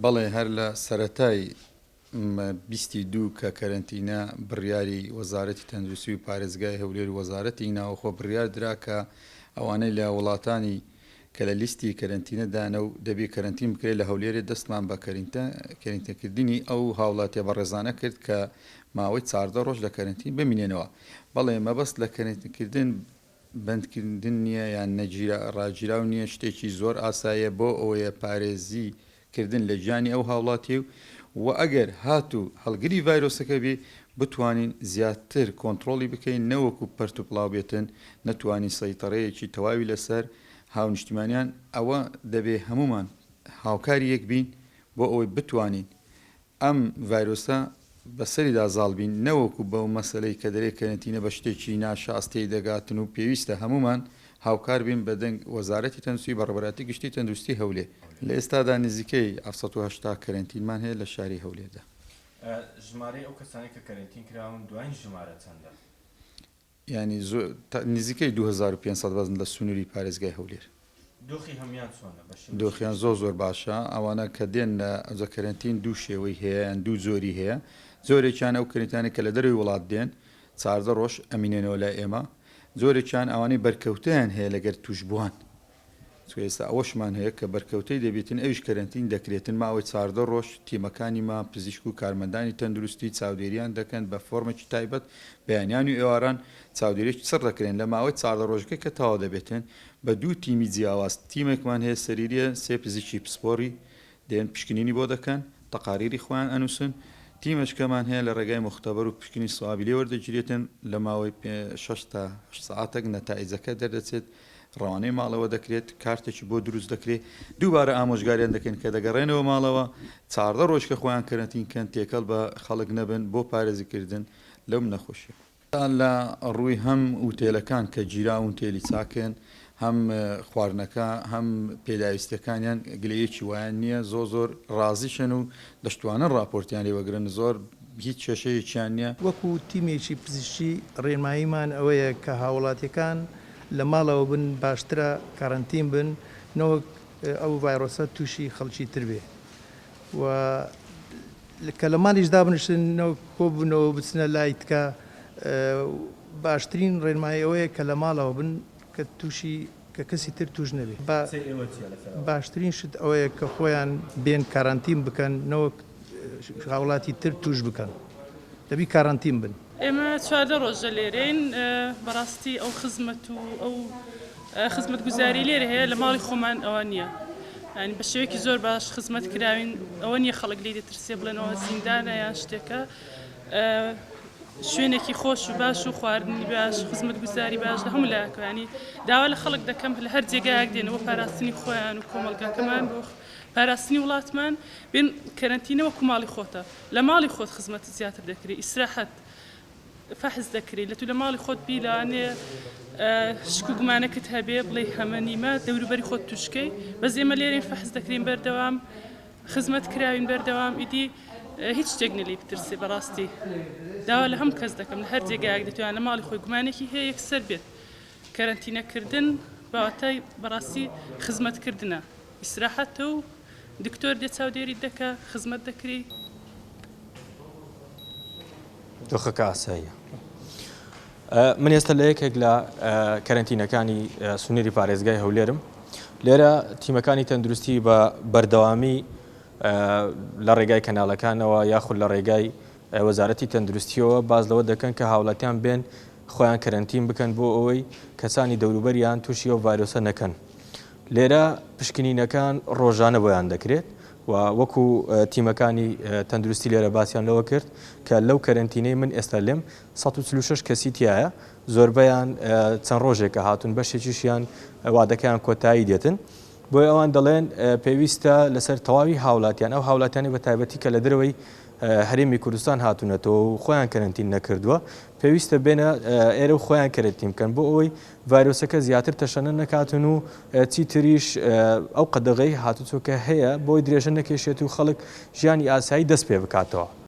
بەڵێ هەر لە سەرەتای 22 کە کەرەنتینە بڕیاری وەزارەتی تەندروستی و پارێزگای هەولێر و وەزارەتی ناوخۆ بڕیار درا کە ئەوانەی لە وڵاتانی کە لە لیستی کەرەنتینە دانە و دەبێ کەرەنتین بکرێت لە هەولێرێ دەستمان بە کەرەنتینەکردنی ئەو هاوڵاتیە بەڕێزانە کرد کە ماوەی 14 ڕۆژ لە کەرەنتین بمینێنەوە. بەڵێ مەبەست لە کەرەنتینکردن بەندکردن نییە یان نەگیرا ڕاگیراو نییە شتێکی زۆر ئاساییە بۆ ئەوەیە پارێزی کردن لە گیانی ئەو هاوڵاتی و وە ئەگەر هاتوو هەڵگری ڤایرۆسەکە بی بتوانین زیاتر کۆنتڕۆڵی بکەین نەوەکو پەرت و پڵاو بێتن نەتوانین سەیتەڕەیەکی تەواوی لەسەر هاونیشتیمانیان ئەوە دەبێ هەموومان هاوکاری یەک بین بۆ ئەوەی بتوانین ئەم ڤایرۆسە بەسەریدا زاڵ بین نەوەکو بەو مەسەلەی کە دەرێ کەرەنتینە بە شتێکی ناشاز تێی دەگاتن و پێویستە هەموومان هاوکار بین بە دەنگ وەزارەتی تەندروستی بەڕێوەبەرایەتی گشتی تەندروستی هەولێر. لە ئێستادا نزیکەی 780 کەرەنتینمان هەیە لە شاری هەولێردا. ژمارەی ئەو کەسانەی کە کەرەنتین کراون دواین ژمارە چەندە؟ یانی نزیکەی 2500 بەس لە سنووری پارێزگای هەولێر. دۆخی هەموویان چۆنە؟ بە شێوەی دۆخیان زۆر زۆر باشە ئەوانە کە دێن لە ئەوجا کەرەنتین دوو شێوەی هەیە یان دوو جۆری هەیە جۆرێکیان ئەو کەرەنتینانەی کە لە دەرەوەی وڵات دێن 14 ڕۆژ ئەمینێنەوە لای ئێمە جۆرێکیان ئەوانەی بەرکەوتەیان هەیە لەگەر تووشبووان چونکە ئێستا ئەوەشمان هەیە کە بەرکەوتەی دەبێتن ئەویش کەرەنتین دەکرێتن ماوەی 14 ڕۆژ تیمەکانی ما پزیشک و کارمەندانی تەندروستی چاودێریان دەکەن بە فۆرمێکی تایبەت بەیانیان و ئێواران چاودێریی چڕ دەکرێن لە ماوەی 14 ڕۆژەکە کە تەواو دەبێتن بە دوو تیمی جیاواز تیمێکمان هەیە سەریریە سێ پزیشکی پسپۆڕی دێن پشکنینی بۆ دەکەن تەقاریری خۆیان ئەنووسن تیمەچکەمان هەیە لە ڕێگای موختەبەر و پشکنین سوابی لێ وەردەگیرێتن لە ماوەی شەش تا هەشت سەعاتێک نەتائیجەکە دەردەچێت ڕەوانەی ماڵەوە دەکرێت کارتێکی بۆ دروست دەکرێت دووبارە ئامۆژگاریان دەکەین کە دەگەڕێنەوە ماڵەوە 14 ڕۆژ کە خۆیان کەرەنتین کەن تێکەڵ بە خەڵک نەبن بۆ پارێزیکردن لەو نەخۆشیە. لە ڕووی هەم ئوتێلەکان کە گیراون تێلی چاکن هەم خواردنەکە هەم پێداویستیەکانیان گلەیەکی وایان نییە زۆر زۆر ڕازیشن و دەشتوانن ڕاپۆرتیان لێ وەگرن زۆر هیچ کێشەیەکیان نییە. وەکو تیمێکی پزیشکی ڕێنماییمان ئەوەیە کە هاوڵاتیەکان لە ماڵەوە بن باشترە کەرەنتین بن نەوەک ئەو ڤایرۆسە توشی خەڵکی تر بێ و کە لە ماڵیش دابنیشن نەوەک کۆببنەوە بچنە لای تکا باشترین ڕێنمایی ئەوەیە کە لە ماڵەوە بن کە تووشی کە کەسی تر توش نەبێ. قسەی ئێوە چیە لەسەر ئەوە؟ باشترین شت ئەوەیە کە خۆیان بێن کارانتین بکەن نەوەک هاوڵاتی تر توش بکەن دەبی کارانتین بن. ئێمە 14 ڕۆژە لێرەین بەڕاستی ئەو خزمەت و ئەو خزمەتگوزاری لێرە هەیە لە ماڵی خۆمان ئەوە نییە یانی بە شێوەیەکی زۆر باش خزمەت کراوین ئەوە نییە خەڵک لێی دەترسێ بڵێن ئەوە زیندانە یان شتێکە شوێنێکی خۆش و باش و خواردنی باش خزمەتگوزاری باش لە هەموو لایەکەوە ینی داوا لە خەڵک دەکەم لە هەر جێگایەک دێنەوە پاراستنی خۆیان و کۆمەڵگاکەمان بۆ پاراستنی وڵاتمان بێن کەرەنتینە وەکو ماڵی خۆتە لە ماڵی خۆت خزمەتت زیاتر دەکرێت ئیسراحەت فەحس دەکرێی لە تو لە ماڵی خۆت بی لەوانەیە شک و گومانەکت هەبێ بڵێی هەمە نیمە دەوروبەری خۆت توشکەی بەس ئێمە لێرەین فەحس دەکرێین بەردەوام خزمەت کراوین بەردەوام ئیدی هیچ شتێک نیە لێی بترسێ بەڕاستی داوا لە هەموو کەس دەکەم لە هەر جێگایەک دەتوان لە ماڵی خۆی گومانێکی هەیە یەکسەر بێت کەرەنتینەکردن بەواتای بەڕاستی خزمەتکردنە ئیسراحەتە و دکتۆر دێ چاودێریت دەکا خزمەت دەکرێی. دۆخەکە ئاساییە. من ئێستا لە یەکێک لە کەرەنتینەکانی سنووری پارێزگای هەولێرم. لێرە تیمەکانی تەندروستی بە بەردەوامی لە ڕێگای کەناڵەکانەوە یاخود لە ڕێگای وەزارەتی تەندروستیەوە باس لەوە دەکەن کە هاوڵاتیان بێن خۆیان کەرەنتین بکەن بۆ ئەوەی کەسانی دەوروبەریان تووشی ئەو ڤایرۆسە نەکەن. لێرە پشکنینەکان ڕۆژانە بۆیان دەکرێت و وەکو تیمەکانی تەندروستی لێرە باسیان لەوە کرد کە لەو کەرەنتینەی من ئێستا لێم 146 کەسی تایە زۆربەیان چەند ڕۆژێکە هاتوون بەشێکیشیان وادەکەیان کۆتایی دێتن. بۆیە ئەوان دەڵێن پێویستە لەسەر تەواوی هاوڵاتیان ئەو هاوڵاتیانی بە تایبەتی کە لە دەرەوەی هەرێمی کوردستان هاتوونەتەوە و خۆیان کەرەنتین نەکردووە، پێویستە بێنە ئێرە و خۆیان کەرەنتین بکەن بۆ ئەوەی ڤایرۆسەکە زیاتر تەشەنە نەکاتن و چیتریش ئەو قەدەغەی هاتوچۆکە هەیە بۆی درێژە نەکێشێت و خەڵک ژیانی ئاسایی دەست پێ بکاتەوە.